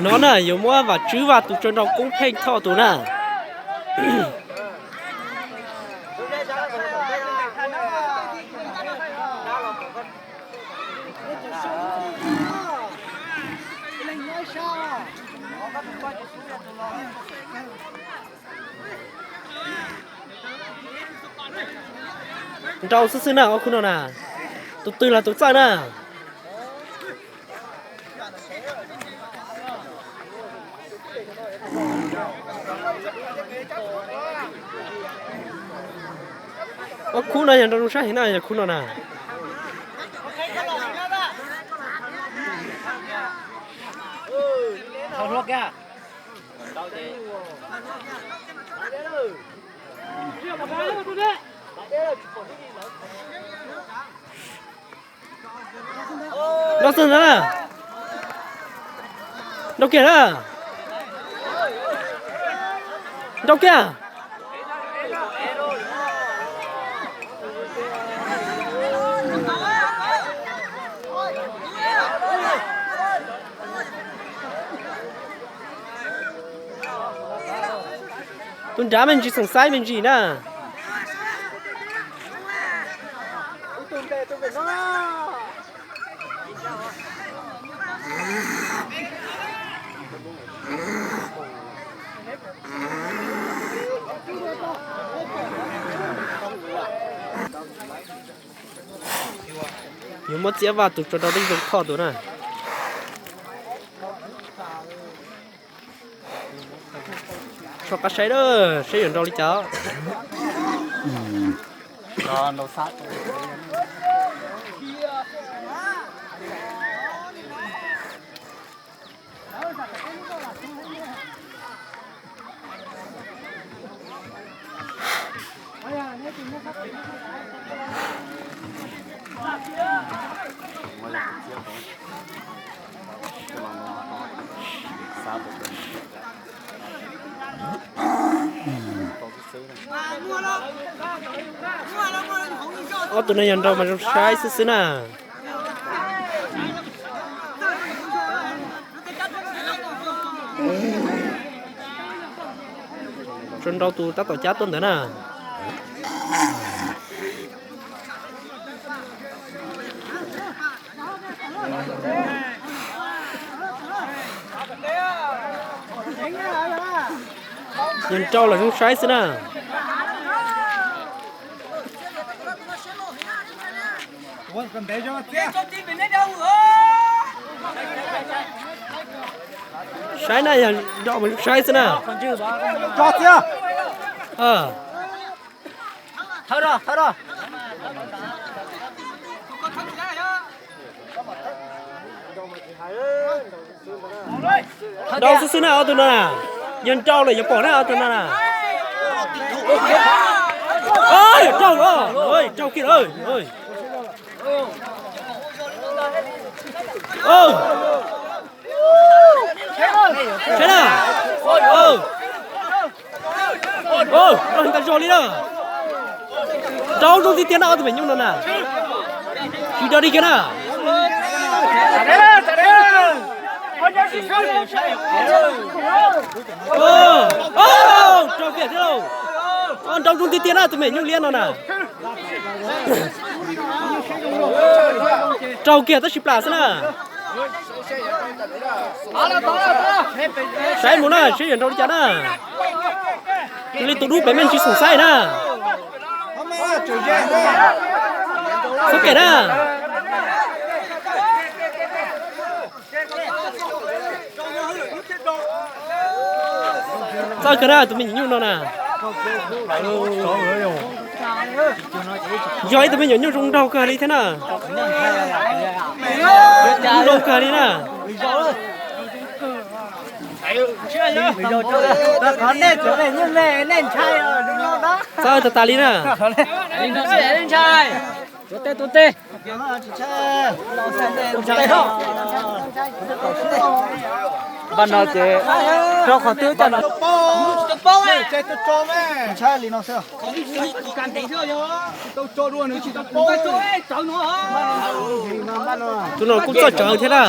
No na yuav muab Vam Tswb Vaj tus tsov nraug Koob Pheej Thoj tus na. Nrau xwb xwb na, ob khub no na. Tus twg los tus txawj na. Ob khub no yog nrau zoo saib heev na, yog khub no na. Nrau xwb ntawd na. Nrau kiag na. Nrau kiag. Tus nrad me ntsis xoom xaiv me ntsis na. Yuav muab Txiab Vaj tus tsov rau Teeb Zoo Thoj tus na. Soj qab saib a, saib yuav nrau li cas. Ob tug no yog nrau mas zoo saib xwb xwb na. Tsuas nrau tus tab tom cab tuaj ntawd na. Yog nrau los zoo saib xwb na. Saib na, yog nrau mas zoo saib xwb na. Nrau xwb xwb na ob tug no na. Yog nrau lawm yuav pom na ob tug no na. Raug, raug kiag lawm. Saib na. Raug heev tas zog li na. Nrau zoo tiag tiag na ob tug me nyuam no na. Tsis nrau li kiag na. Raug kiag thiab lauj. Nrau zoo tiag tiag na tus me nyuam liab no na. Raug kiag tab sis plam xwb na. Saib mus na, saib yuav nrau li cas na. Li tus dub pem me ntsis xoom xaiv na. Txhob kem na. Txawj kawg na tus me nyuam nyuj no na. Yog ib tug me nyuam nyuj zoo nraug kawg li thiab na. Zoo nraug kawg li na. Txawj tas tas li na. Npaj no ces rau qhov twb coj no. Tus no kuj txawj tsawv thiab na.